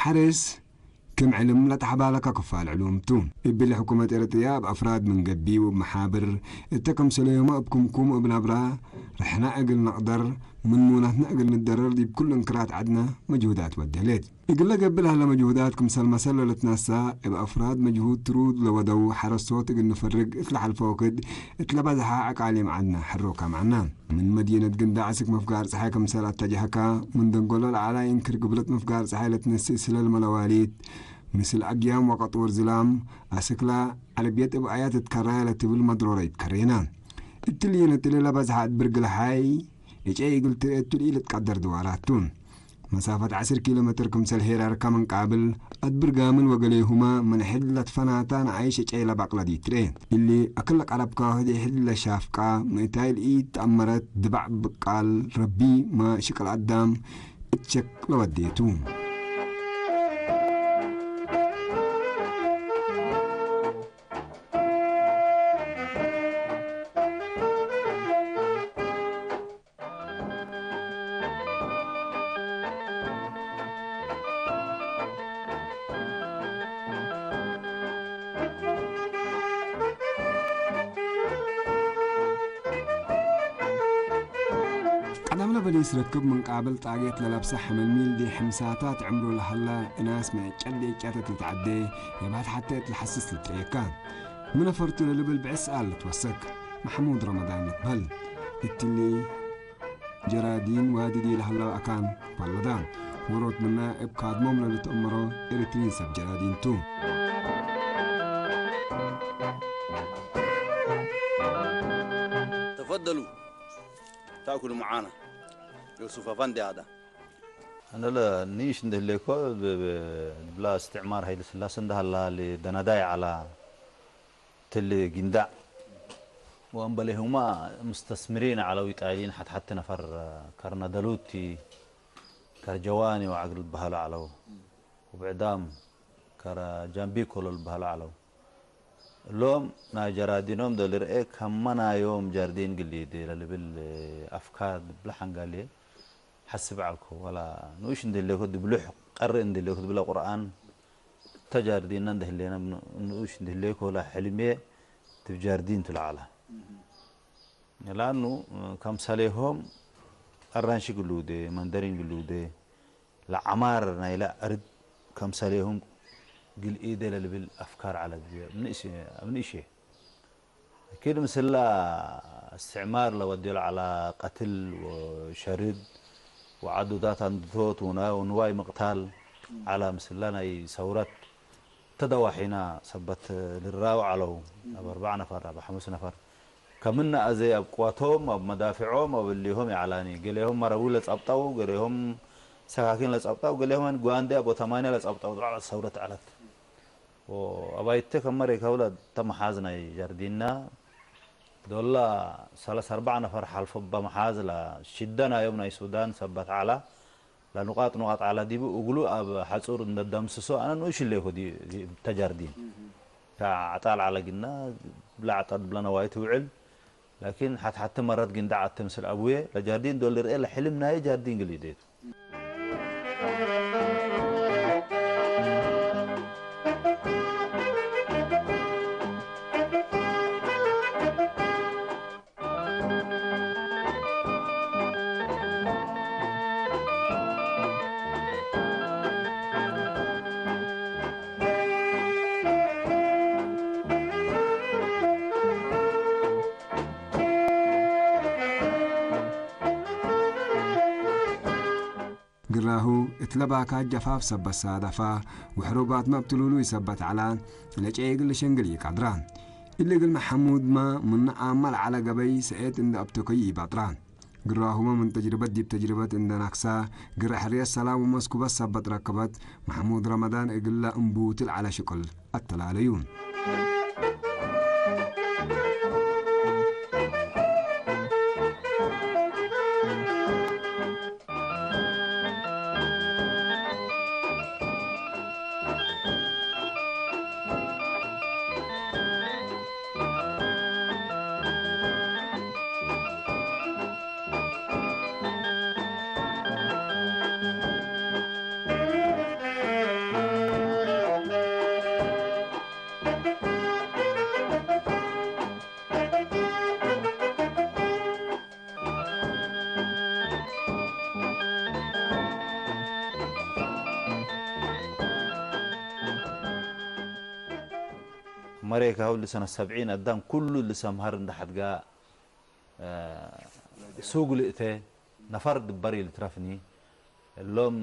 ሓረስ ከም ዕልም ለተሓባለካ ክፋል ዕሉምቱ። እብል ሕኩመት ኤረትርያ ኣብ ኣፍራድ ምን ገቢ ወመሓብር እተ ከምሰለዮማ እብ ክምኩም እብ ናብራ ርሕና እግል ነቕደር ምን ሙናትና እግል ንደረር ዲብ ኩሉ እንክራት ዓድና መጅሁዳት ወደህሌት። እግለ ገብእ ለሀለ መጅሁዳት ክምሰል መሰል ለልትነሳ እብ ኣፍራድ መጅሁድ ትሩድ ለወደው ሓረስቶት እግል ንፈርግ እት ለሓልፈ ወክድ እት ለበዝሓ ዕቃሊም ዓድና ሕሮካ መዓና። ምን መዲነት ግንዳዕ እስክ መፍጋር ጸሓይ ክምሰል ኣተጀህካ፣ ምን ደንጎሎ ለዓላይ እንክር ግብለት መፍጋር ጸሓይ ለትነስእ ስለል መለዋሊት፣ ምስል ኣግያም ወቀጥወር ዝላም፣ ኣስክላ ዐለብየት እብ ኣያት እትከራያ ለትብል መድሮረ ይትከሬና። እትልየነት እለ ለበዝሐ እት ብርግ ለሓይ፣ እጨይ እግል ትርኤ እቱ ልኢልትቀደር ድዋራቱ። መሳፈት ዐስር ኪሎ ሜትር ክምሰል ሄራርከ ምን ቃብል፣ አድብርጋምን ወገሌሁመ ምን ሕድ ለትፈናታ ነኣይሽ እጨይ ለባቅለ ዲትሬ። እሊ አክለ ቀረብካ ወህድ ሕድ ለሻፍቃ፣ ምእታይ ልኢተአመረት ድባዕ ብቃል ረቢ መ ሽቅል አዳም እት ሸክ ለወዴቱ። ቀደም ለበሊስ ርክብ ምን ቃብል ጣጌት ለለብሰ ሐመልሚል ዲ ሕምሳታት ዕምሩ ለሀላ እናስ መ ጨዴ ጨተት ልትዐዴ የባት ሐቴ እት ለሐስስ ልትርኤካ። ምን ነፈርቱ ለልብል ብዕስ አል ልትወሰክ መሐሙድ ረመዳን ልትበህል። እትሊ ጀራዲን ዋዲ ዲ ለሀለው አካን ወለዳ። ወሮት ምና እብ ካድሞም ለልትአመሮ ኤሪትሪን ሰብ ጀራዲን ቱ። تفضلوا تأكلوا معانا. يوسف أفندي هذا. أنا لا نيش عنده ليكو ب-، ب-، بلا استعمار هاي السلاسة عندها لا لدناداي على تل جندع. وأنبلهما مستثمرين على ويتايلين حتى حتى نفر، آه، كرنادلوتي، كرجواني وعقل بهلا علو. وبعدام كرا جنبي كل البهلا علو. ሎም ናይ ጀራዲኖም ዶ ልርኤ ከመ ናዮም ጀርዲን ግሊ ዲ ለልብል ኣፍካር ድብለ ሓንጋሌ ሓስብ ዓልኮ። ወላ ንኡሽ እንድህሌኮ ድብሉሕ ቀሪ እንድህሌኮ ድብለ ቁርኣን እተ ጃርዲና እንድህሌና ንኡሽ እንድህሌኮ ወላ ሕልሜ ድብ ጃርዲን ትለዓላ። لأنه ከምሳሌሆም ኣራንሺ ግልውዴ መንደሪን ግልውዴ ለዓማር ናይ ለኣርድ ከምሳሌሆም ግልኢዴ ለልብል ኣፍካር ዓለድ ኣብ ንእሽ ኣብ ንእሽ أكيد ምስላ استعمار ለወዲዮ ለዓላ ቀትል ወሸርድ ወዓዱታት ኣንድቶት ወንዋይ ምቕታል ዓላ ምስላ ናይ ሰውረት ተደዋሒና ሰበት ልራው ዓለው ኣብ ኣርባዕ ነፈር ኣብ ሓሙስ ነፈር ከምና ኣዘይ ኣብ ቅዋቶም ኣብ መዳፊዖም ኣብ እሊሆም ይዓላኒ ገሌሆም መረቡ ለጻብጣው ገሌሆም ሰካኪን ለጻብጣው ገሌሆም ጓንዴ ኣብ ኦተማንያ ለጻብጣው ድራዕ ሰውረት ዓለት ወኣባይቴ ከመሬ ከብለ ተመሓዝ ናይ ጃርዲና ዶላ ሰላሳ ኣርባዓ ነፈር ሓልፎ በመሓዝ ላ ሽደናዮም ናይ ሱዳን ሰበት ዓላ ለኑቃጥ ኑቃጥ ዓላ ዲቡ እግሉ ኣብ ሓጹር እንደደምስሶ ኣነ ንኡሽ ኢለ ይኹ ተጃርዲን ዓጣል ዓላ ግና ብላ ዓጣል ብላ ነዋይ ትውዕል ላኪን ሓትሓቲ መረት ግንዳዕ ኣተምስል ኣቡየ ለጃርዲን ዶል ርኤ ለሕልም ናየ ጃርዲን ግል ይደቱ ግራሁ እት ለባካ ጀፋፍ ሰበት ሳዳፋ፣ ወሕሩባት መብትሉሉይ ሰበት ዐላ፣ ለጨ እግል ልሸንግል ኢቀድራ። እሊ እግል መሐሙድመ ምነ አመ ለዐለ ገበይ ሰኤት እንደ አብተከዩ ኢባጥራ። ግራሁመ ምን ተጅርበት ዲብ ተጅርበት እንደ ናክሳ፣ ግረ ሕርየት ሰላም ወመስኩበት ሰበት ረከበት፣ መሐሙድ ረመዳን እግለ እምቡትል ዐለ ሽቅል። ኣተላለዩ። መሬካ ሁሉ ሰነ ሰብዒን ኣዳም ኩሉ ልሰምሃር እንደ ሓድጋ ሱግ ልእተ ነፈር ድበሪ ልትረፍኒ እሎም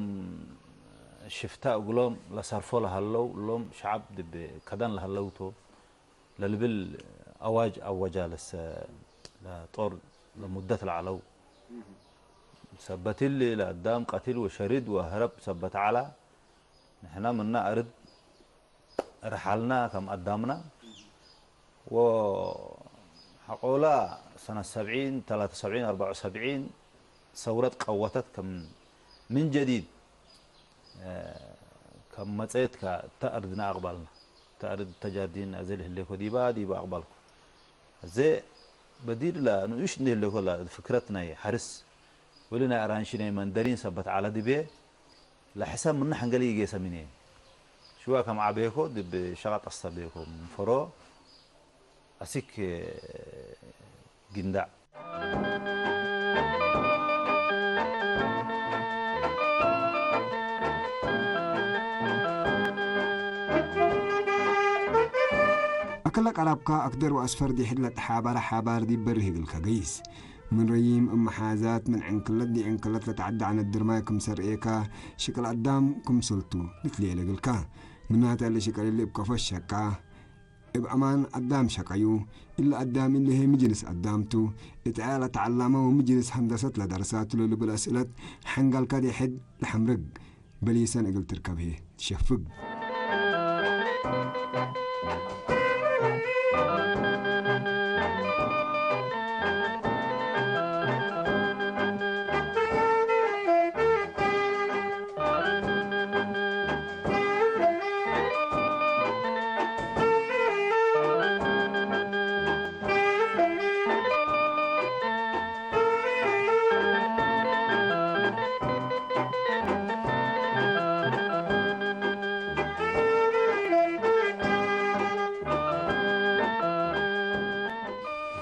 ሽፍታ እግሎም ለሰርፎ ለሃለው እሎም ሸዓብ ድብ ከደን ለሃለውቶ ለልብል ኣዋጅ ኣወጃ ለሰ ለጦር ለሙደት ለዓለው ሰበትል ለአዳም ቀትል ወሸሪድ ወህረብ ሰበት ዓላ ንሕና ምና ኣርድ ርሓልና ከም ኣዳምና ወሓቆላ ሰነ ሰብዒን ተላተ ሰብዒን ኣርባዕ ሰብዒን ሰውረት ቀወተት ከም ምን ጀዲድ ከም መጸየትካ እታ ኣርድና ኣቕባልና እታ ኣርድ ተጃዲን ኣዘል ህሌኮ ዲባ ዲባ ኣቕባልኩ ኣዘ በዲድላ ንኡሽ እንዲህሌኮላ ፍክረት ናይ ሓርስ ወሊ ናይ ኣራንሺ ናይ መንደሪን ሰበት ዓላ ድቤ ለሕሰብ ምነ ሐንገል ይጌሰ ሚኔ ሽዋ ከም ዓቤኮ ድብ ሸቃጥ ኣስተቤኮ ምፈሮ ኣሲክ ግንዳዕ ኣክለ ቀራብካ ኣክደር ወኣስፈር ዲሕድ ለተሓባረ ሓባር ዲብ በርህ እግልካ ገይስ። ምን ረዪም እብ መሓዛት ምን ዕንክለት ዲዕንክለት ለተዐዳዕነ ድርማይ ክምሰል ርኤካ፣ ሽቅል አዳም ክምሰልቱ ልትልኤ ለእግልካ። ምናተ እሊ ሽቅል እሊ እብ ከፎ ሸቃ፣ እብ አማን አዳም ሸቀዩ። እሊ አዳም እሊ ህይ ሚ ጅንስ አዳም ቱ፣ እት አያ ለተዐላመ ወሚ ጅንስ ሀንደሰት ለደርሳ ቱ ለልብል አስእለት ሐንጋልካ ዴሕድ ለሐምርግ። በሊሰን እግል ትርከብ ህዬ ትሸፍግ።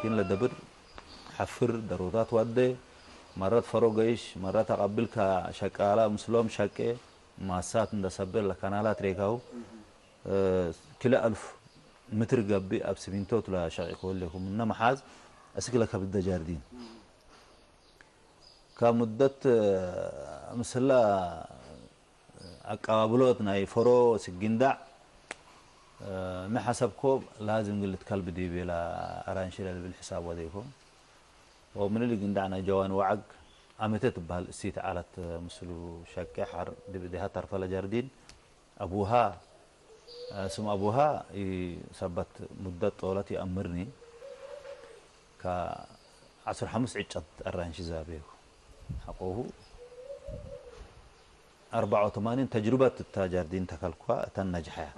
ግን ለደብር ዓፍር ደሮታት ዋደ፣ መረት ፈሮ ገይሽ፣ መረት ኣቐብልካ ሸቃላ ምስሎም ሸቄ፣ ማሳት እንደ ሰበል ለካናላት ሬካው፣ እ፣ ክለ ኣልፍ ምትር ገብእ ኣብ ሲሚንቶ ትላ ሸቂኮ ለኩም እና መሓዝ፣ እስክ ለከብደ ጃርዲን። ካብ ሙደት፣ እ፣ ምስላ ኣቀባብሎት ናይ ፈሮ ስጊንዳዕ፣ እ፣ ንሓሰብኮ ላዝም ግልት ከልቢ ዲቤላ ኣራንሽለ ልብል ሕሳብ ወደይኮ። ወምልል ግንዳዕ ናይ ጀዋን ወዓግ ኣመተ ትበሃል እሲት ዓላት ምስሉ ሸቂ ሓር ድብ ዲሃ ተርፈለ ጀርዲን ኣቡሃ፣ እ፣ ስም ኣቡሃ ይ-፣ ሰበት ሙደት ጦለት ይኣምርኒ። ከ ዓስር ሓሙስ ዕጨት ኣራንሺ ዛቤሁ። ሓቆሁ ኣርባዓ ወተማኒን ተጅሩበት እታ ጃርዲን ተከልኳ እተን ነጅሓያ።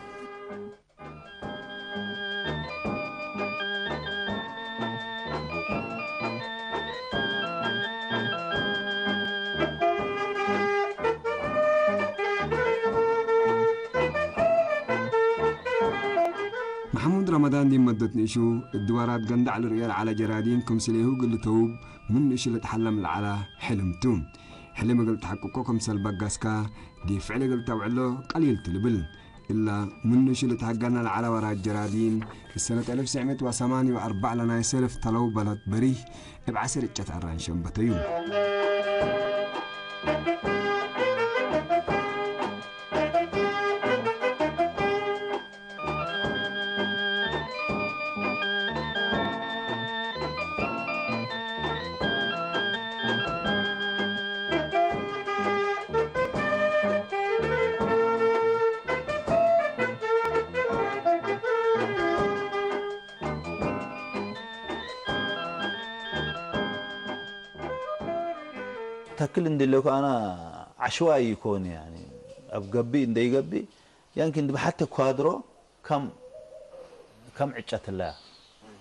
መሓሙድ ረመዳን ዲን መደት ንእሹ እድዋራት ገንዳዕ ልርእዮ ለዓላ ጀራዲን ክምስሌሁ ግልተውብ ምን ንእሹ ልትሓለም ለዓላ ሕልምቱ። ሕልም እግል ተሓቅቆ ክምሰል በጋስካ ዲብ ፍዕል እግል ተውዕሎ ቀሊል ትልብል። እላ ምን ንእሹ ልትሃጋና ለዓላ ወራት ጀራዲን እሰነት አልፍ ትስዕ ሚእት ወሰማንያ ወአርባዕ ለናይ ሰልፍ ተለው በለት በሪህ እብ ዓስር እጨት ኣራንሸ እንበተዩ። ተክል እንድለኩ ኣና ዓሽዋ ይኮን፣ ያኒ፣ ኣብ ገቢእ እንደይገቢእ ያንኪ እንድብሓተ ኳድሮ ከም፣ ከም ዕጨትላ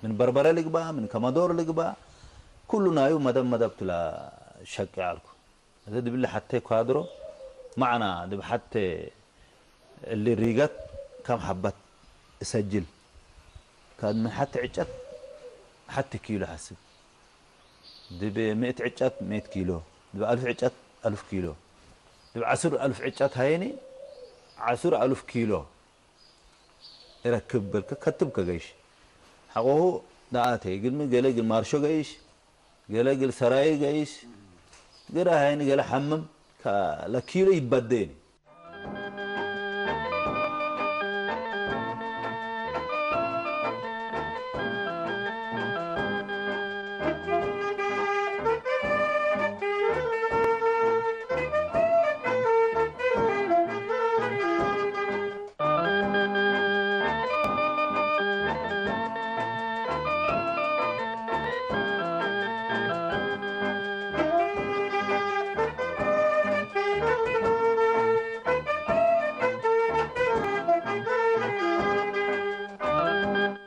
ምን በርበረ ልግባ ምን ከመዶር ልግባ ኩሉ ናዩ መደብ መደብ ትላ ሸቂ ኣልኩ። እዚ ድብል ሓተ ኳድሮ ማዕና ድብ ሓተ እሊ ሪገት ከም ሓበት እሰጅል። ካብ ምን ሓተ ዕጨት ሓቲ ኪሎ ሓስብ። ድብ ምእት ዕጨት ምእት ኪሎ። ድብ ኣልፍ ዕጨት ኣልፍ ኪሎ። ድብ ዓስር ኣልፍ ዕጨት ሃየኒ ዓስር ኣልፍ ኪሎ እረክብ በልከ ከትብ ከገይሽ። ሓቆሁ ደኣተ ግልሚ ገለ ግል ማርሾ ገይሽ፣ ገለ ግል ሰራይ ገይሽ፣ ገለ ሃየኒ ገለ ሓምም ከ-፣ ለኪሎ ይበደየኒ።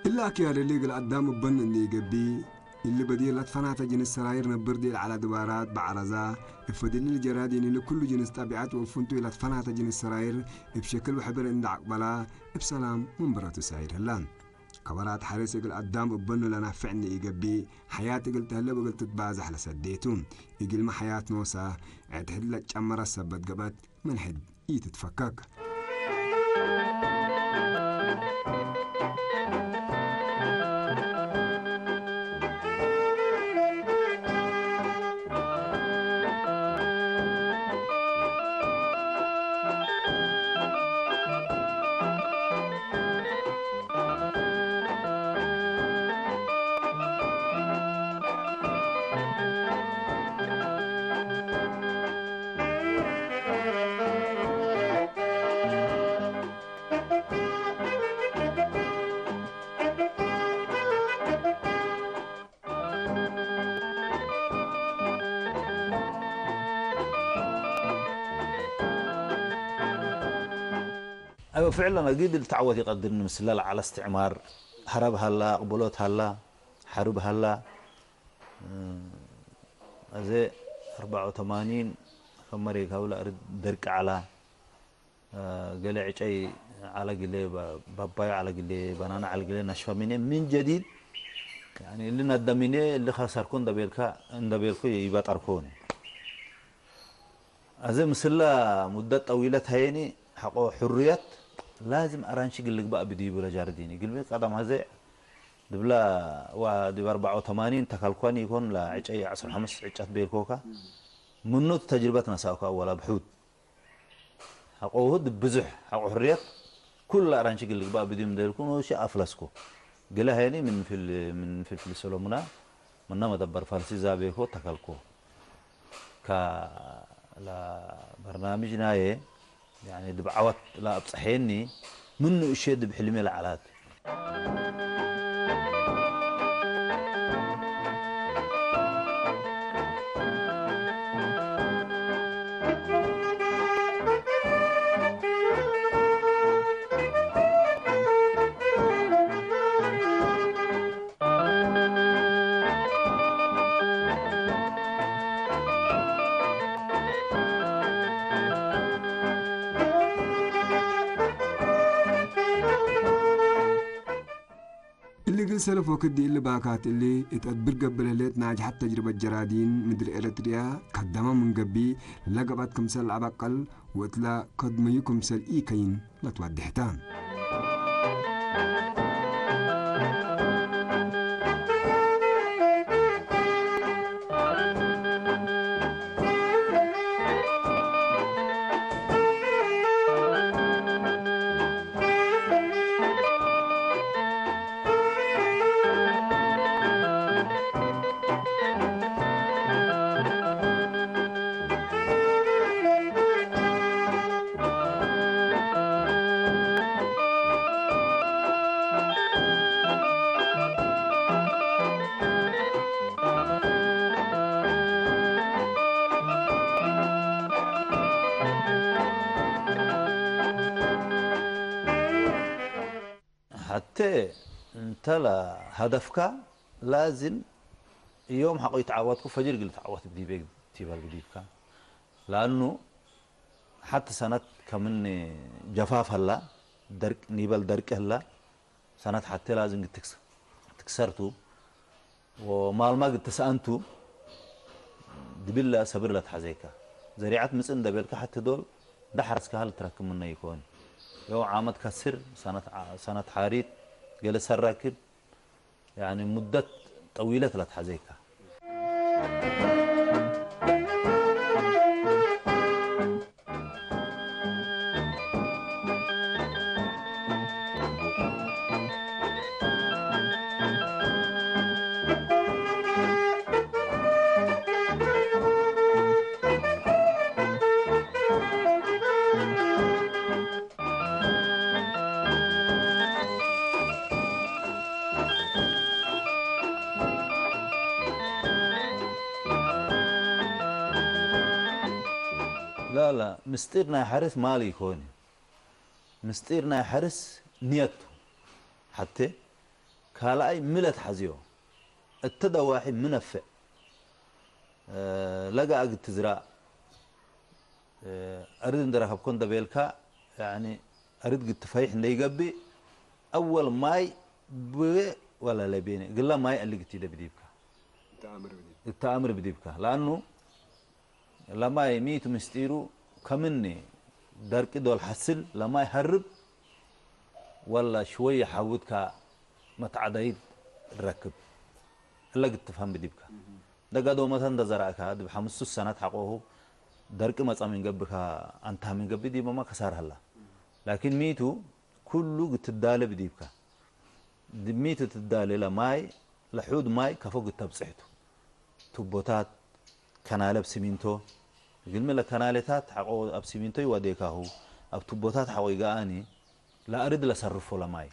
እላ ክያደሊ እግል አዳም እበን እንዴ ገቢ፣ እሊ በዲር ለትፈናተ ጅንስ ሰራይር ነብር ዲል ዐላ ድባራት በዐረዛ፣ እብ ፈድሊ ልጀራዲን እሊ ኩሉ ጅንስ ጠቢዐት ወእብ ፍንቱይ ለትፈናተ ጅንስ ሰራይር እብ ሸክል ወሕብር እንዴ ዐቅበላ፣ እብ ሰላም ወንበረቱ ሳይር ህላ። ከበራት ሐሬስ እግል አዳም እበኑ ለናፍዕ እንዴ ኢገብእ፣ ሐያት እግል ተህለብ እግል ትትባዛሕ ለሰዴቱ። እግልሚ ሐያት ኖሳ፣ ዕድ ሕድ ለጨመረት ሰበት ገብአት፣ ምን ሕድ ኢትትፈከክ። أيوة، فعلًا أكيد التعوت يقدر إن مسلا على استعمار، هرب هلا، قبلوت هلا، حرب هلا. እም፣ እዚ ኣርባዓ ወተማኒን ከም መሬት ካብ ላዕሊ ደርቂ ዓላ፣ እ፣ ገለ ዕጨይ ዓላ ግለ፣ ባ-፣ ባባዮ ዓላ ግለ፣ ባናና ዓላ ግለ፣ ናሽፋ ሚነ ምን ጀዲድ ያኒ እሊ ናዳሚኔ እሊ ካሳርኮ እንዳቤልካ እንዳቤልኮ ይባጣርኮ ሆነ። ኣዘ ምስላ ሙደት ጠዊለት ሃየኒ ሓቆ ሕሩያት ላዝም ኣራንሺ ግልግባእ ብድዩ ብለ ጃርዲኒ ግልቢ ቀዳም ሃዘ ድብላ ዋ ዲብ ኣርባዓ ወተማኒን ተካልኳኒ ይኮን ላ ዕጨይ ዓሰርተ ሓሙሽተ ዕጫት ቤልኮካ ምኑት ተጅርበት ነሳእኳ ወላ ብሑድ ሓቆ ውሁድ ብዙሕ ሓቆ ሕርየት ኩሉ ኣራንሺ ግልግባ ብድም ደልኩ ኖ ሺ ኣፍለስኩ ግለ ሃይኒ ምን ፊል ምን ፊልፍል ሰሎሙና ምና መደበር ፋልሲ ዛቤኮ ተከልኮ ካ ላ በርናምጅ ናየ ያኒ ድብዓወት ላ ኣብፀሐየኒ ምኑ እሸ ድብ ሕልሜ ለዓላት እሊ እግል ሰለፍ ወክድ እሊ ባካት እሊ እት አድብር ገብለህሌት ናጅሐት ተጅርበት ጀራዲን ምድር ኤረትርያ ከዳመ ምን ገብእ ለገባት ክምሰል አበቀል ወእትላ ከድመዩ ክምሰል ኢከይን ለትወድሕታ። حتى انت لا هدفك لازم يوم حقو يتعوضكو فجر قلت تعوض بديبك تيبال بديبك لأنه حتى سنة كمن جفاف هلا درك نيبال درك هلا سنة حتى لازم تكس تكسرتو ومالما قد تسأنتو دبلا سبر لا تحزيكا زريعة مثل دبلك حتى دول دحرس كهل تركب منه يكون يو عامت كسر سنة ع- سنة حاريت جلس الراكب يعني مدة طويلة لا تحزيكا لا لا ምስጢር ናይ ሓርስ ማል ይኮን ምስጢር ናይ ሓርስ ንየቱ ሓተ ካልኣይ ምለት ሓዝዮ እተ ደዋሒ ምነፍዕ ለጋ ኣግድ ትዝራእ ኣርድ እንደረከብኮ እንደበልካ ኣርድ ግትፈይሕ እንደይገብእ ኣወል ማይ ብወ ወላ ለቤነ ግላ ማይ ኣሊ ግትደ ብዲብካ እተኣምር ብዲብካ ለኣኑ ለማይ ሚቱ ምስጢሩ ከምኒ ደርቂ ዶል ሓስል ለማይ ሀርብ ወላ ሽወየ ሓውትካ መትዓዳይት ረክብ እለ ግትፋም ብዲብካ ደጋዶ መተን ደዘራእካ ድብ ሓምስቱ ሰናት ሓቆሁ ደርቂ መጻ ሚንገብካ ኣንታ ሚንገቢ ዲቦማ ከሳር ሀላ ላኪን ሚቱ ኩሉ ግትዳለ ብዲብካ ድብ ሚቱ ትዳለ ለማይ ለሑድ ማይ ከፎ ግተብጽሕቱ ቱቦታት ከናለ ብ ሲሚንቶ ግልሚ ለከናሌታት ሓቆ ኣብ ሲሚንቶ ይዋዴካሁ ኣብ ቱቦታት ሓቆ ይገኣኒ ለኣርድ ለሰርፎ ለማይ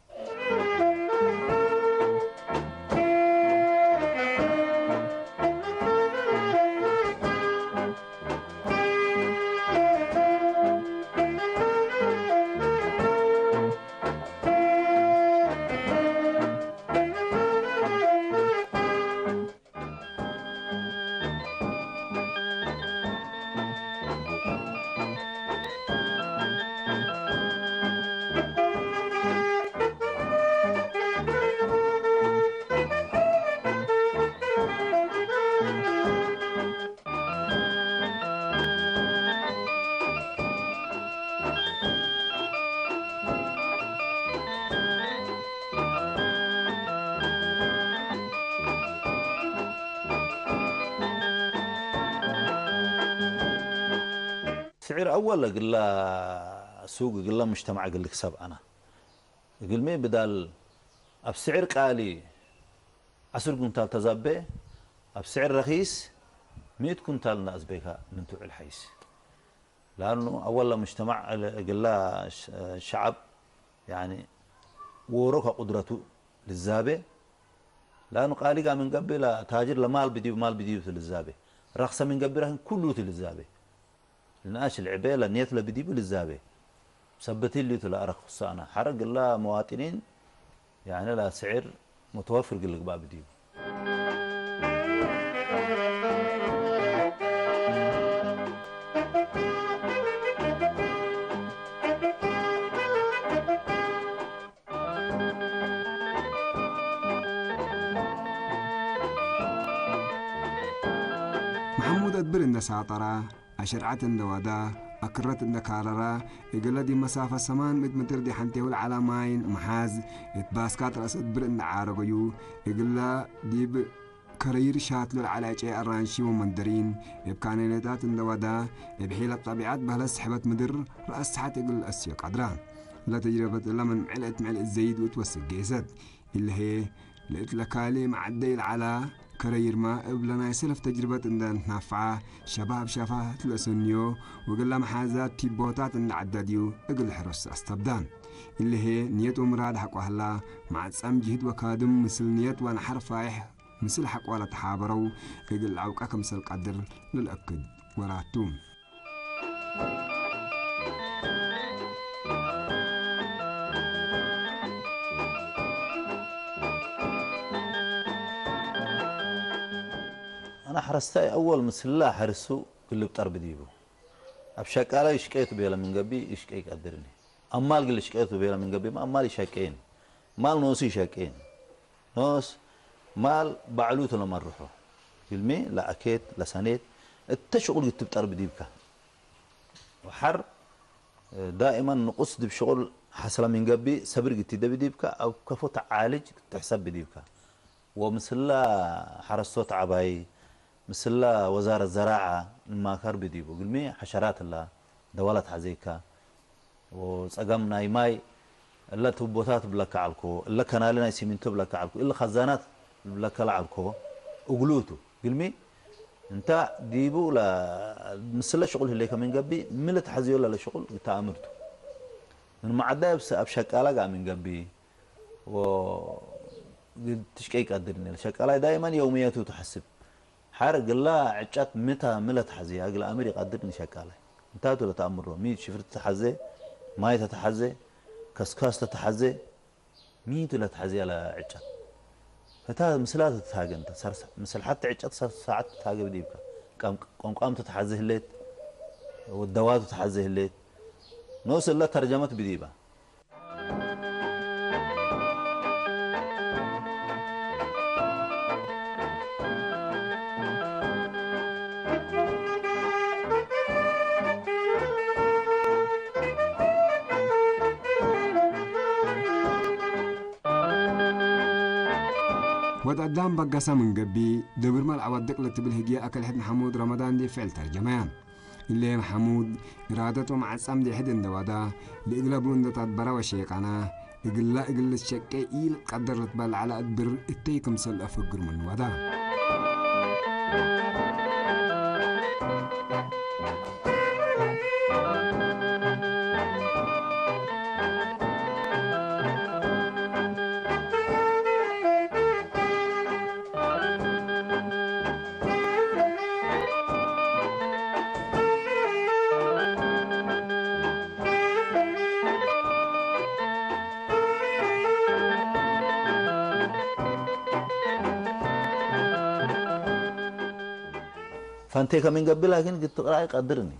ስዕር ኣወል እግላ ሱግ እግላ ሙጅተማዕ እግል ክሰብ ኣና እግልሜ ብዳል ኣብ ስዕር ቃሊ ዓስር ኩንታል ተዛቤ ኣብ ስዕር ረኺስ ሚእት ኩንታል እናኣዝቤካ ምን ትውዕል ሓይስ። ላኑ ኣወላ ሙጅተማዕ እግላ ሸዓብ ያኒ ወሮ ከቁድረቱ ልዛቤ ላኑ ቃሊጋ ምን ገቢ ላ ታጅር ለማል ብዲብ ማል ብዲብ ትልዛቤ ረኽሰ ምን ገቢ ረኽን ኩሉ ትልዛቤ ልንኣሽ ልዕቤ ለንየት ለብዲቡ ልዛቤ ሰብት ሊቱ ለኣረክ ክሳና ሓረግ ላ መዋጢኒን ያኒ ላ ስዕር ሙተወፍር ግልግባእ ብዲቡ። መሓሙድ ኣድብር እንደ ሳጠራ ኣሸርዓት እንደ ዋዳ ኣክረት እንደ ካረራ እግለ ዲብ መሳፈ ሰማን ምእት ምትር ዲሓንቴ ውልዓላ ማይን መሓዝ እት ባስካት ረእስ ኣድብር እንደ ዓረገዩ እግለ ዲብ ከረይር ሻት ሉልዓላ ጨ ኣራንሺ ወመንደሪን እብ ካኔኔታት እንደ ዋዳ እብ ሒለት ጠቢዓት በህለት ስሕበት ምድር ረእስ ሰሓት እግል ኣስዮ ቀድራ ለተጅረበት እለ ምን ምዕል እት ምዕል እት ዘይድ ወትወስግ ጌሰት። እልሄ ለእት ለካሊ መዓደይ ለዓላ ከረይርማ እብ ለናይ ሰለፍ ተጅርበት እንደ ንትናፍዓ ሸባብ ሸፋ ትለእሰንዮ ወገላ መሓዛት ቲቦታት እንደ ዓዳድዩ እግል ሕረስ ኣስተብዳን። እልሄ ንየት ወምራድ ሐቋህላ ማዕጻም ጅህድ ወካድም ምስል ንየት ወነሐር ፋይሕ ምስል ሐቋ ለተሓበረው እግል ለዐውቀ ክምሰል ቀድር ለልአክድ ወራቱ። ኣነ ሓረስታይ ኣወል ምስላ ሓርሱ ግልብ ጠርቢ ዲቡ ኣብ ሸቃላ ይሽቀየቱ ቤለ ምን ገቢ ይሽቀይ ቀድርኒ ኣማል ግል ይሽቀየቱ ቤለ ምን ገቢ ኣማል ይሸቀይን ማል ኖሱ ይሸቀይን ኖስ ማል ባዕሉ ተለመርሖ ግልሚ ለኣኬት ለሰኔት እተ ሽቁል ግትብ ጠርቢ ዲብካ ወሓር ዳኢመን ንቁስ ድብ ሽቁል ሓስላ ሚንገቢ ሰብር ግቲ ደቢ ዲብካ ኣብ ከፎ ተዓልጅ ትሕሰብ ዲብካ ወምስላ ሓረስቶት ዓባይ ምስላ ወዛረት ዘራዓ ንማካር ብዲቡ ግልሚ ሓሸራት ላ ደዋላት ሓዘይካ ጸገም ናይ ማይ እለ ቱቦታት ብለካ ዓልኮ እለ ከናሊ ናይ ሲሚንቶ ብለካ ዓልኮ እለ ኸዛናት ብለካ ለዓልኮ እግሉቱ ግልሚ እንታ ዲቡ ምስለ ሽቁል ህሌከ ምን ገቢ ምለ ተሓዝዮ ለለ ሽቁል ግታ ኣምርቱ ምን መዓዳይ ኣብ ሸቃላ ጋር ምን ገቢ ትሽቀይ ቀድር ሸቃላይ ዳይመን የውምየቱ ተሓስብ ሓር ግላ ዕጫት ምታ ምለ ተሓዝያ ግላ ኣምር ይቀድር ንሸቃላይ እንታቱ ለተኣምሮ ሚ ሽፍር ተተሓዘ ማይ ተተሓዘ ከስካስ ተተሓዘ ሚቱ ለተሓዝያ ለዕጫት ፈታ ምስላ ተተሃገ እንተ ምስል ሓቲ ዕጫት ሳዓት ተተሃገ ብዲብካ ቆምቋም ተተሓዘ ህሌት ወደዋቱ ተሓዘ ህሌት ንኡስ እለ ተርጀመት ብዲባ ወድ ኣዳም በገሰ ምን ገቢ ደብር መልዓ ወድቅ ለትብል ህግየ ኣከልሕድ መሐሙድ ረመዳን ዲ ፍዕል ተርጀመያ። እለ መሐሙድ ኢራደት ወመዓጻም ዲ ሕድ እንደ ዋዳ ለእግለቡ እንደ ታድበራ ወሸየቃና እግላ እግል ልትሸቄ ኢልትቀደር ልትበል ዐለ እድብር እተይ ክምሰል አፈግር ምን ዋዳ። ፈንቴ ከሚን ገቢ ላኪን ግትቅራይ ቀድርኒ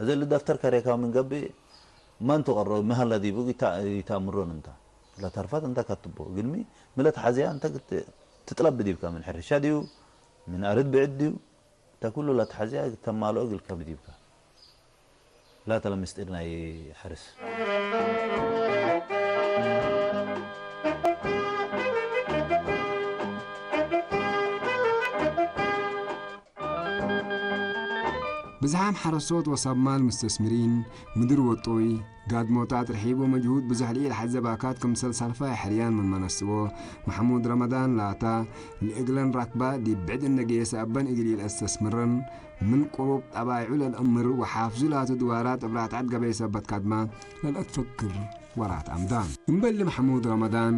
እዚ ልደፍተር ከሬካ ምን ገቢ መን ትቀሮ መሀላ ዲቡ ይታምሮን እንታ ለተርፋት እንታ ከትቦ ግልሚ ምለት ሓዚያ እንታ ትጥለብ ዲብካ ምን ሕርሻ ዲዩ ምን ኣርድ ብዕድ ዲዩ እንታ ኩሉ ለተሓዚያ ተማልኦ ግልካ ብዲብካ لا ترى مستئر ناي حرس ብዝሓም ሓረስቶት ወሳብ ማል ምስተስምሪን፣ ምድር ወጦይ፣ ጋድሞታት ርሒቡ መጅሁድ ብዙሕ ልኢል ሓዘብ ኣካት ክምሰል ሳልፋይ ሕርያን መመነስዎ፣ መሕሙድ ረመዳን ላታ፣ ልእግለን ራክባ ዲብ ብዕድ እነገየሰ ኣበን እግል ኢልአስተስምረን፣ ምን ቁሩብ ጠባይዑ ለልአምር ወሓፍዙ ላቱ ድዋራ ጥብራትዓት ገበይ ሰበት ካድማ ለልአትፈክር ወራት ኣምዳ። እምበል መሕሙድ ረመዳን፣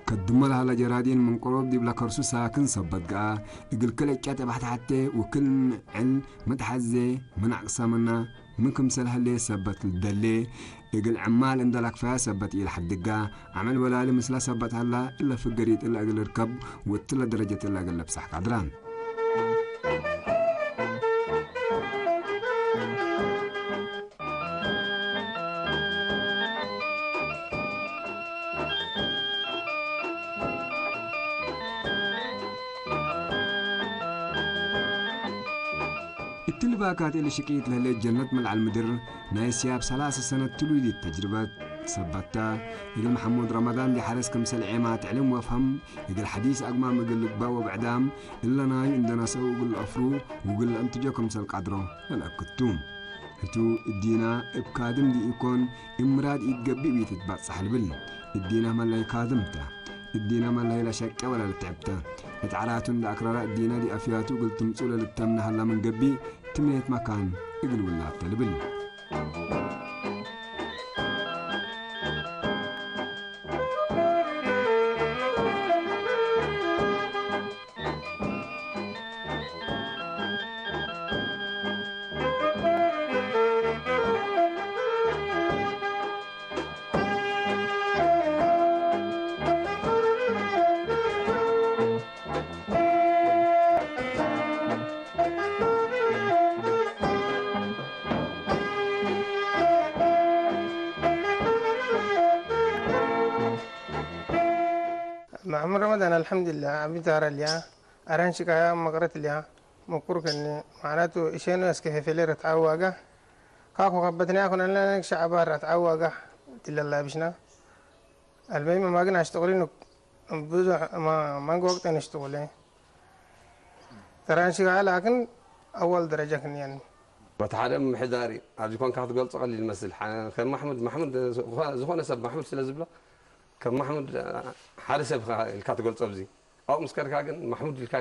ከድሞ ለሀለ ጀራዲን ምን ቁሩብ ዲብለ ከርሱ ሳክን ሰበት ገኣ፣ እግል ክል ዕጨት እባሕት ሐቴ ውክል ምዕል መትሐዜ ምን አቅሰምና ምን ክምሰል ሀሌ ሰበት ልደሌ፣ እግል ዕማል እንደ ለክፈያ ሰበት ኢልሐድጋ፣ ዐመል ወላሊ ምስላ ሰበት ሀላ እለ ፍገሪት እለ እግል እርከብ ወእትለ ደረጀት እለ እግል ለብሳሕ ቃድራ። እትሊ ባካት እሊ ሽቂት ለህሌት ጀነት መልዓል ምድር ናይ ስያብ ሰላሰ ሰነት ትሉይዲት ተጅርበት ሰበታ። እግል መሐሙድ ረመዳን ዲሐረስ ክምሰል ዔማ ትዕልም ወፍሀም እግል ሐዲስ አግማም እግል ልግባእ ወብዕዳም እለ ናዩ እንደ ነሰኡ እግል ለአፍሩ ውግል ለእንትጆ ክምሰል ቃድሮ ለልአክቱ። ህቱ እዲና እብ ካድም ዲኢኮን እምራድ ኢትገብእ ቢትትባጽሕ ልብል። እዲና መላይ ካድምታ። እዲና መላይ ለሸቄ ወለ ልትዕብተ። እት ዐራቱ እንደ አክረራ እዲና ዲአፍያቱ እግል ትምጹ ለልተምነ ሀላ ምን ገብእ ትምኔት መካን እግል ውላድተ ልብል። ማሕሙድ ረመዳን፣ ኣልሓምዱሊላህ፣ ዓቢ ታራ ልያ፣ ኣራንሺ ካያ መቅረት ልያ፣ ምቁር ከኒ፣ ማዕናቱ እሸኑ እስከ ፌፌሌ ረትዓዊ ዋጋ፣ ካኩ ከበትንያ ኩነልና ነግ ሸዓባ ረትዓዊ ዋጋ ትለላ ብሽና። ኣልመይም ማግን ኣሽትቁሊን ብዙሕ ማ-፣ ማንጎ ወቅተን እሽትቁሌ። ተራንሺ ካያ ላክን ኣወል ደረጃ ክንየን። በቲ ሓደ ምምሕዳር እዩ። ኣብዚ ኮንካ ክትገልጾ ቀሊል ይመስል። ሓ-፣ ከም ማሕሙድ፣ ማሕሙድ ዝኾ-፣ ዝኾነ ሰብ ማሕሙድ ስለ ዝብሎ፣ ከም ማሕሙድ፣ አ፣ ሓደ ሰብ ኢኻ ኢልካ ትገልጾ ኣብዚ። ኣብኡ ምስ ከድካ ግን ማሕሙድ ኢልካ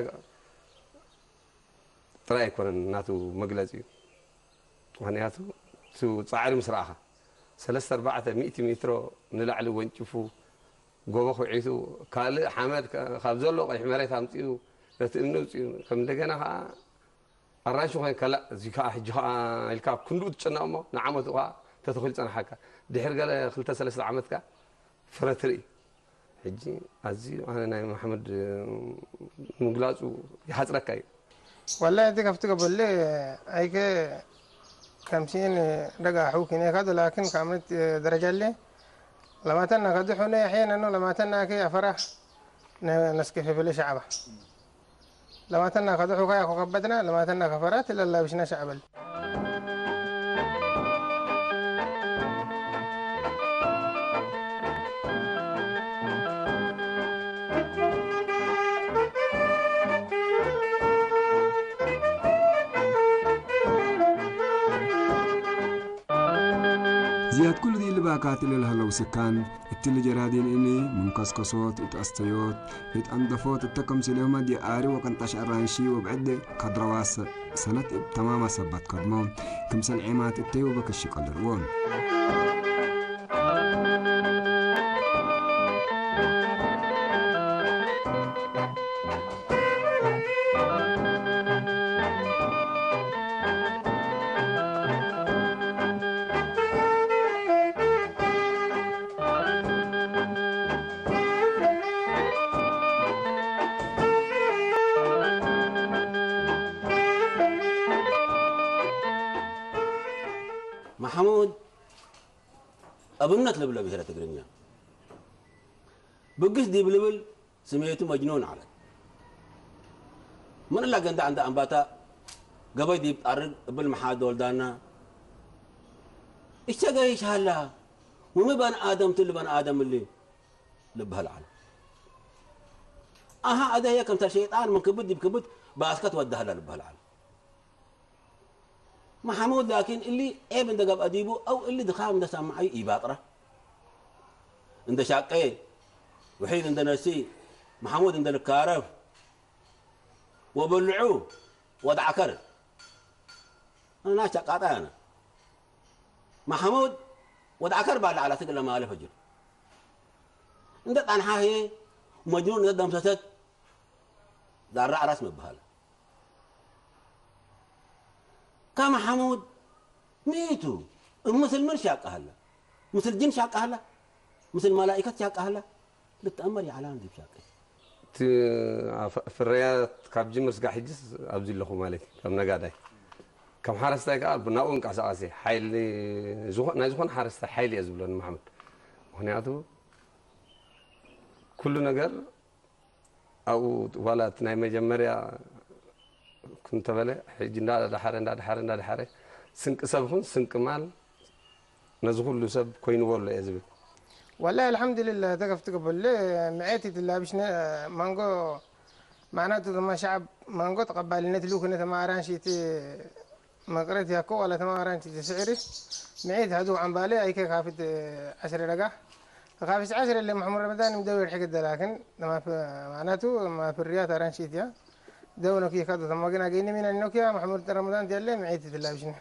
ጥራይ ኣይኮነን ናቱ መግለጺኡ። ምኽንያቱ፣ እቲ ጻዕሪ ምስ ረኣኻ፣ ሰለስተ ኣርባዕተ ሚእቲ ሜትሮ ንላዕሊ ወንጭፉ፣ ጎቦ ኹዒቱ፣ ካልእ ሓመድ ከ-፣ ካብ ዘሎ ቀይሕ መሬት ኣምጺኡ፣ ነቲ እምኒ ኣውጺኡ፣ ከም እንደገና ኸኣ ኣራንሺ ኮይን ከላእ፣ እዚ ከኣ ሕጂ ኸኣ ኢልካ ክንድኡ ትጨነቕ እሞ፣ ንዓመቱ ኸኣ ተተኺሉ ጸንሓካ። ድሕሪ ገለ ክልተ ሰለስተ ዓመት ከኣ ፍረ ትርኢ። ሕጂ ኣዝዩ ኣነ ናይ መሓመድ ምግላጹ ይሓጽረካ እዩ። ወላሂ እቲ ከፍቲ ገበል ኣይከ ከምሲን ደጋ ሑኪን እካ ዶ ላኪን ካምነት ደረጃ ኣለ ለማተና ከድሑነ ያሕየነኖ ለማተና ከ ኣፈራ ነስከፈ በለ ሸዓባ ለማተና ከድሑ ከያ ኮከበትና ለማተና ከፈራ ትለላብሽና ሸዓበል። ዝያድ ኩሉ ዲልባካት እለ ለሀለው ስካን፣ እትሊ ጀራዲን እኒ፣ ምን ከስከሶት፣ እት አስተዮት፣ እት አንደፎት፣ እተ ከምስሌሆመ ዲአሪ ወቀንጣሽ አራንሺ ወብዕድ ካድረዋ ሰ-፣ ሰነት እብ ተማማ ሰባት ከድሞ፣ ክምሰል ዔማት እተይ ወበክሺ ቀልርዎም። ማሕሙድ ኣብነት ልብለ ብሄረ ትግርኛ ብግስ ዲብ ልብል ስሜቱ መጅኑን ዓለት። ምን እላ ገንዳ እንዳ ኣንባታ ገበይ ዲብ ጣርግ እብል መሓመድ ወልዳና እሸገ ይሻላ ወሚ በን ኣደም ትል በን ኣደም እሊ ልብሃል ዓለ። ኣሃ ኣደየ ከምታ ሸይጣን ምን ክብድ ዲብ ክብድ ባስከት ወዳህላ ልብሃል ዓለ። መሓሙድ ላኪን እሊ ዔብ እንደ ገብአ ዲቡ፣ አው እሊ ድኻም እንደ ሰማዐዩ ኢባጥረ። እንደ ሻቄ፣ ውሒድ እንደ ነሲ፣ መሓሙድ እንደ ልካረፍ፣ ወበልዑ ወደ ዐከር። አና ሸቃጣ ያነ። መሓሙድ ወደ ዐከር ባለ ዐላ ትግለ ማለ ፈጅር። እንደ ጣንሓ ህየ መጅኑን እንደ ደምሰሰት ዛራ ዐራስ መበሃለ። ከመሓሙድ ሚቱ እብ ምስል ምን ሻቃሃላ? ምስል ጅን ሻቃሃላ? ምስል መላኢከት ሻቃሃላ? ልትአመር የዓላም ዲብ ሻቀ። እቲ ኣፈ-፣ ፍርያት ካብ ጅምር ስጋዕ ሕጅስ ኣብዚ ኣለኹ ማለት እዩ፣ ከም ነጋዳይ። ከም ሓረስታይ ከኣ ናብኡ እንቀሳቐሰ ሓይሊ ዝኾ-፣ ናይ ዝኾነ ሓረስታይ ሓይሊ እየ ዝብሎ ንመሓመድ። ምኽንያቱ ኩሉ ነገር ኣብኡ ዋላ እቲ ናይ መጀመርያ ክንተበለ ሕጂ እንዳደሓረ፣ እንዳደሓረ፣ እንዳደሓረ ስንቂ ሰብ ይኹን ስንቂ ማል ነዚ ኩሉ ሰብ ኮይንዎ ኣሎ እየ ዝብል። ወላሂ ኣልሓምዱሊላህ ተከፍት ገበለ ምዔት ይትላብሽነ ማንጎ ማዕናቱ ተማ ሸዓብ ማንጎ ተቀባልነት ልኡክነ ተማ ኣራንሺቲ መቅረት ያኮ ዋላ ተማ ኣራንሺቲ ስዕሪ ምዔት ሃዱ ዓምባለ ኣይከ ካፍት ዐሽረ ደጋ ካፍት ዐሽረ ለ መሕሙድ ረመዳን ምደው ይርሕገ ደላክን ተማ ማዕናቱ ማ ፍርያት ኣራንሺት ያ ደው ነኪ ካዶ ተማ ግን ኣገይነ ሚና ኖኪያ መሕሙድ ረመዳን ያለ ምዔት ይትላብሽነ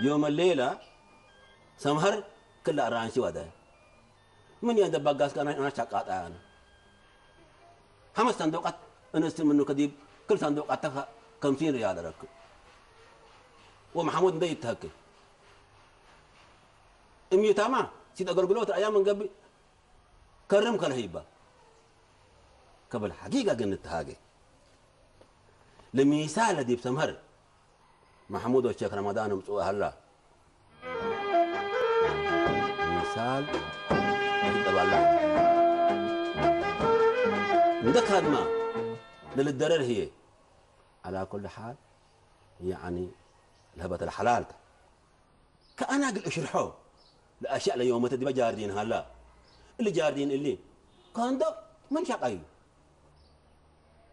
يوم الليلة سمهر كل أرانسي وده. من يندب بقاس كان أنا شقات أنا. خمس صندوقات أنا استلم منه كديب، كل صندوق أتخ خمسين ريال ركب. ومحمود ده يتهكي. እምይታማ ሲድ ኣገልግሎት ኣያ መንገቢ ከርም ከልህይባ ከብል ሓጊጋ ግን ንተሃገ ለሚሳል ዲብ ሰምሀር ማሕሙድ ወሸክ ረመዳን እምጽኡ ሃላ ሚሳል ይጠባላ እንደ ካድማ ለልደረር ህየ على كل حال يعني ለህበት ለሓላልታ ከኣና ግል እሽርሖ ለኣሽያእ ለዮመተ ዲበ ጃርዲን ሃላ። እሊ ጃርዲን እሊ ከንዶ ምን ሻቃዩ?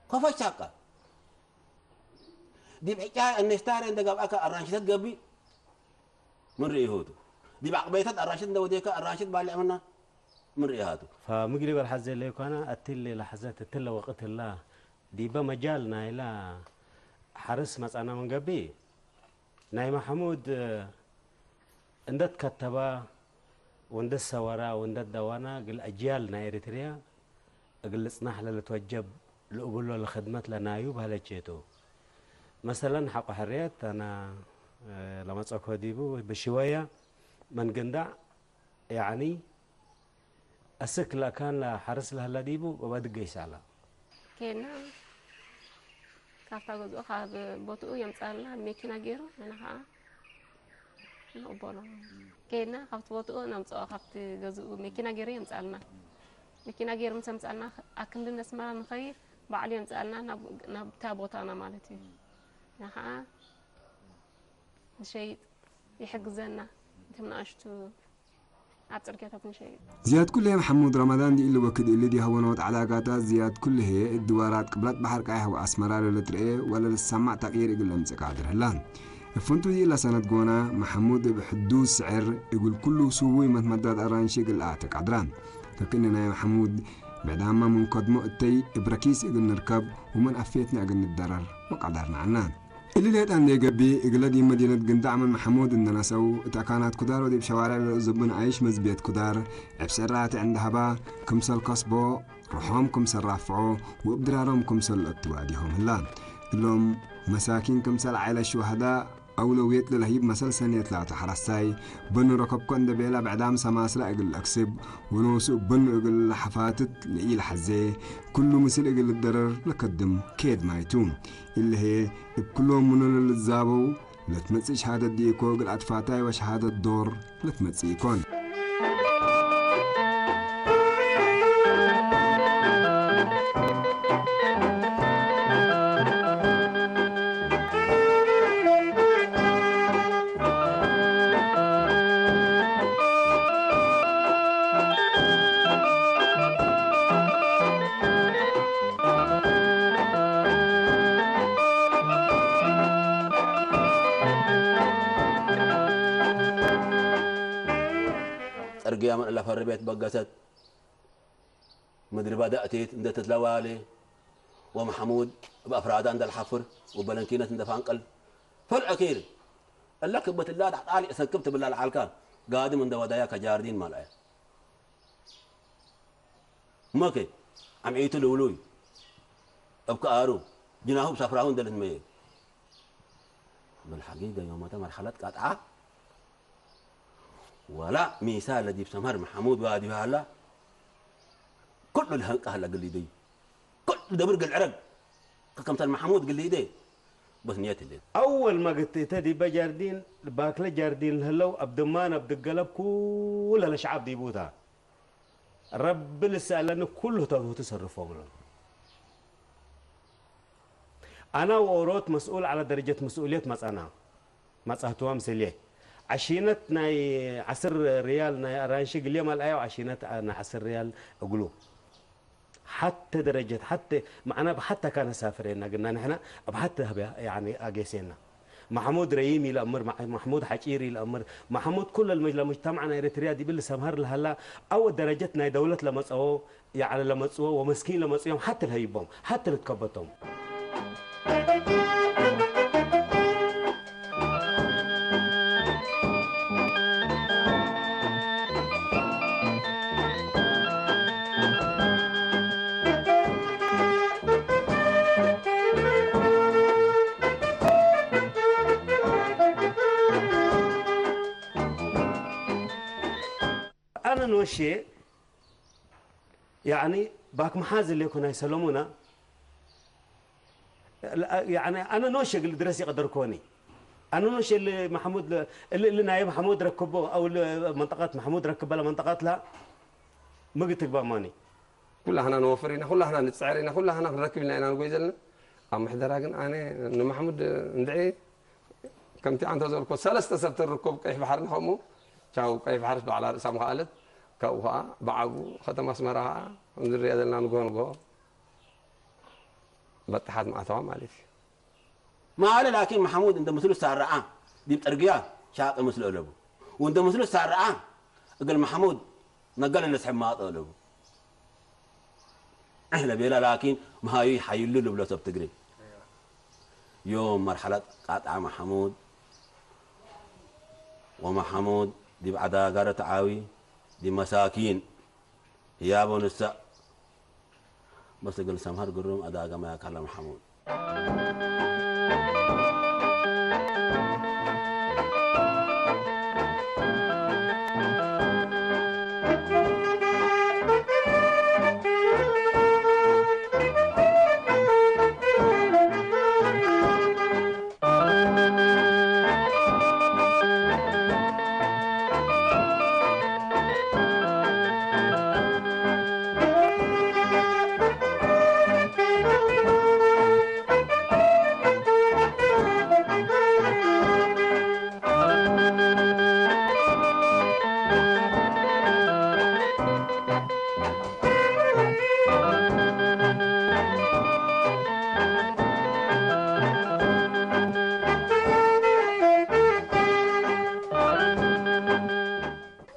ከፈ ሻቃ። ዲብ ዕጫ እነሽታረ እንደ ገብኣካ ኣራንሽተት ገቢ ምን ርእይሁቱ? ዲብ ዓቅበይተት ኣራንሽት እንደ ወዴካ ኣራንሽት ባልዕ ምና ምን ርእይሃቱ? فمقلب الحزة اللي كان أتل لحزة أتل وقت الله ديبا مجال نايلا حرس مصانا من قبي ናይ ማሕሙድ እንደት ከተባ ወንደት ሰወራ ወንደት ደዋና እግል አጅያል ናይ ኤሪትርያ እግል ልጽናሕ ለልትወጀብ ልእብሎ ለክድመት ለናዩ በህለቼቱ። መሰለን ሐቆ ሕርየት አና ለመጸኮ ዲቡ ብሽወያ መንግንዳዕ ያዕኒ ኣስክ ለካን ለሓርስ ለህለ ዲቡ ወበድገ ይሳላ። ኬና ካብታ ገዝኡ ካብ ቦትኡ የምጻልና መኪና ገይሩ ንሕና ኸዓ ንቕበሎ። ኬና ካብቲ ቦትኡ ነምጽኦ ካብቲ ገዝኡ መኪና ገይሩ የምጻልና። መኪና ገይሩ ምስ ኣምጻልና ኣክንዲ ነስመራ ንኸይድ ባዕሉ የምጻልና ናብ ናብታ ቦታና ማለት እዩ። ንሕና ኸዓ ንሸይጥ ይሕግዘና። እቶም ንኣሽቱ ኣብ ጽርግያታት ንሸይጥ። ዝያድ ኩሉ መሐሙድ ረመዳን ዲእሊ ወክድ እሊ ዲሀወኖት ዓላጋታት ዝያድ ኩሉ ህየ እድዋራት ቅብለት ባሕር ቃይሕ ወኣስመራ ለለትርኤ ወለልሰማዕ ተቅይር እግል ለምጽእ ቃድር ህላን። እፍንቱ ዲእላ ሰነት ጎና መሐሙድ እብ ሕዱስ ስዕር እግል ኩሉ ሱቡይ መትመዳት ኣራንሺ እግል ኣተ ቃድራን። ከክእኒ ናይ መሐሙድ ብዕዳማ ምን ከድሞ እተይ እብ ረኪስ እግል ንርከብ ወምን ኣፌትና እግል ንደረር ወቃዳርና ዓናን። እሊ ሌጣ እንዴ ገቢ እግለ ዲብ መዲነት ግንዳዕ ምን መሐሙድ እነነሰው፣ እት አካናት ኩዳር ወዲብ ሸዋርዕ ለልእዙብን አይሽ መዝብየት ኩዳር፣ እብ ሰራተ ዕንደ ሀባ ክምሰል ከስቦ፣ ርሖም ክምሰል ራፍዖ፣ ወእብ ድራሮም ክምሰል ለአትዋዲሆም ህላ። እሎም መሳኪን ክምሰል ዓይለ ሹሃዳ አውለውየት ለለህይብ መሰል ሰኔት ላቱ ሐራሳይ፣ በኑ ረከብኮ እንደ ቤላ ብዕዳም ሰማስላ እግል ለአክስብ፣ ወኖሱ እብ በኑ እግል ለሐፋትት ለኢለሐዜ፣ ኩሉ ምስል እግል ልደረር ለከድም ኬድ ማይቱ። እሊ ህዬ እብ ክሎም ምኑ ለልትዛበው ለትመጽእ ሸሃደት ዲኢኮ፣ እግል ኣትፋታይ ወሸሃደት ዶር ለትመጽእ ኢኮን። ያመን እላ ፈርቤት በገሰት ምድሪ ባዳ እቴት እንደ ተትለዋሌ ወመሐሙድ እብ አፍራዳ እንደ ልሓፍር ወበለንኪነት እንደ ፋንቀል ፈልዐ ኬር እላ ክበት እላ ዳሕጣሊ እሰክብ ትብላ ለዓልካ ጋድም እንደ ወዳያ ከጃርዲን ማልአያ። መከ፣ ዓምዒቱ ልውሉይ፣ እብ ከኣሩ፣ ጅናሁ ብሳፍራሁ እንደ ልትመየ። ብልሓጊ ገዮመተ መርሐለት ቃጥዓ፣ ወላ ሚሳ ለዲብ ሰምሀር መሐሙድ ዋዲሁ ሀላ፣ ኩሉ ልሀንቀ ሀላ ግሊደዩ። ኩሉ ደብር ገልዕረግ፣ ከከምተል መሐሙድ ግሊደ፣ በስ ንየት ህሌት። أول ما قلت أنت دي بجاردين، باكلة جاردين هلو، أب دمان، أب دقلب، كل الشعب دي بوتا. ረቢ ልስአለኒ ኩሉ ህተቱ ትሰርፎ ብሎ። ኣና ወኦሮት መስኡል ዓላ ደረጀት መስኡልየት መጻና። መጻህትዋ ምስልየ። ዓሺነት ናይ ዓስር ሪያል ናይ ኣራንሺ ግልየ ማልኣዮ ዓሺነት ናይ ዓስር ሪያል እግሉ። ሓተ ደረጀት፣ ሓተ፣ ማዕና ብሓተ ካነ ሳፍሬና ግና ንሕና ኣብ ሓተ ህብያ፣ ያኒ፣ ኣጌሴና። ማሕሙድ ረሂም ይለእምር፣ ማሕ-፣ ማሕሙድ ሓጪር ይለእምር፣ ማሕሙድ ኩለ ልመጅ-፣ ለሙጅተማዕ ናይ ኤሪትርያ ዲብል ሰምሀር ለሀላ፣ ኣወ ደረጀት ናይ ደውለት ለመጸዎ፣ ያዕኒ ለመጽዎ፣ ወመስኪን ለመጽዮም ሓተ ልሀይቦም፣ ሓተ ልትከበቶም። ኣነ ንወሽየ፣ ያዕኒ፣ ባክ መሓዝ እሌኮ ናይ ሰሎሙና፣ ያዕኒ፣ ኣነ ኖሽ እግል ድረስ ይቀደርኮኒ። ኣነ ኖሽ እል መሐሙድ ል-፣ እል፣ እል ናይ መሐሙድ ረክቦ፣ ኣው ል-፣ መንጠቀት መሐሙድ ረክብ በላ መንጠቀት ላ ምግብ ትግባማኒ። ኩላህና ንወፍር ኢና፣ ኩላህና ንጽዕር ኢና፣ ኩላህና ክንረክብ ኢልና ኢና ንጎይ ዘለና። ኣብ ምሕደራ ግን ኣነ ንመሐሙድ እንድዒ ከምቲ ኣንተ ዘልኮ ሰለስተ ሰብ ትርኮብ ቀይሕ ባሕሪ ንኸምኡ ቻው ቀይሕ ባሕርስ ባዕላ ርእሳ ምኽኣለት። ካብኡ ኸዓ ብዓብኡ ከተማ ኣስመራ ኸዓ ከምዚ ንሪኣ ዘለና ንግሆ ንግሆ በጣሓት መኣተዋ ማለት እዩ። ማለ ላኪን መሐሙድ እንደ ምስሉ ሳረዓ ዲብ ጥርግያ ሻቂ ምስሉ እለቡ። ወእንደ ምስሉ ሳረዓ እግል መሐሙድ ነጋል ለስሕብ ማጦ እለቡ። እህ ለቤላ ላኪን መሃዩ ይሓይሉ ልብሎ ሰብ ትግሬ። ዮም መርሐለት ቃጥዓ መሐሙድ ወመሐሙድ ዲብ ዐዳጋረ ተዓዊ ዲብ መሳኪን ህያቦ ንሳእ። በስ እግል ሰምሀር ግሩም ዐዳጋ መያካለ መሐሙድ።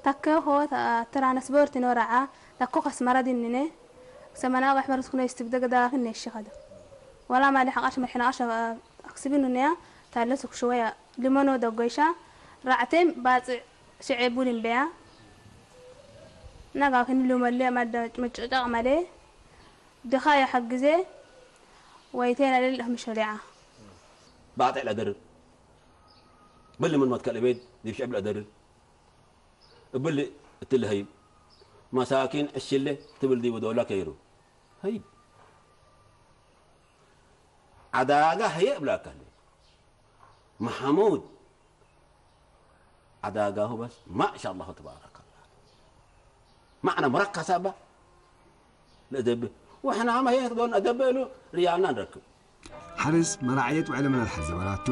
ታከ ሆ ትራንስፖርት ኖራዓ ታኮ ከስመራ ዲንነ ሰመና ቀሕመር ስኩነ ይስትብደ ገዳክን ነሽኸደ ወላ ማሊ ሓቃሽ መርሕና ቃሽ ኣክስቢኑነያ ታለስ ኩሽወያ ልመኖ ደጎይሻ ራዕቴም ባጽዕ ሽዔ ቡሊምበያ ነጋክን ሉመለ ማዳ ምጭቅጫቅ ማለ ድኻ የሐግዜ ወይቴና ልልህ ምሸሪዓ ባጥዕ ለደርብ ብሊ ምን መትከል ቤት ዲብ ሽዕብ ለደርብ እብል እትልሀይብ መሳኪን ዕሽለ ትብል ዲቡ ዶላ ከይሩ። ሀይብ ዐዳጋ ሀየ እብላካ እንዴ መሐሙድ ዐዳጋሁ በስ ማሻአላሁ ተባረከላህ ማዕና ሙረከሳ እባ ለእደብ ወሕና መሄት ዶን እደብ እሉ ርያልና ንረክብ። ሓርስ መራዕየት ውዕለ መላልሓት ዘበራቱ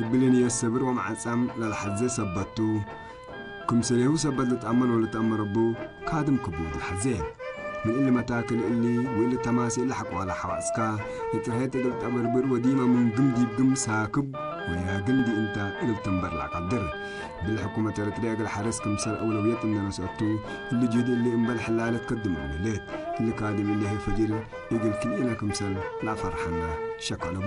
እብልን እዮ ሰብር ወመዓጻም ላልሓዘ ሰበቱ ክምሰሌሁ ሰበት ልጣመን ወልጣመረቡ ካድም ክቡድ ልሓዘ ምን እሊ መታክል እሊ ወእሊ ተማሲ እሊ ሓቆ ዋላ ሓዋጽካ እጥርሄት እግል ጠበርብር ወዲመ ምን ግም ዲብ ግም ሳክብ ወያ ግንዲ እንታ እግል ተንበር ላቃድር። ብልሕኩመት ኤርትርያ እግል ሓረስ ክምሰል ኣውለውየት እንደነሰቱ፣ ልጅድ እሊ እምበል ሕላለት ከድም ምልት። ልካድም እሊ ፈጅር እግል ክልኢና ክምሰል ላፈርሓና ሸከለቡ።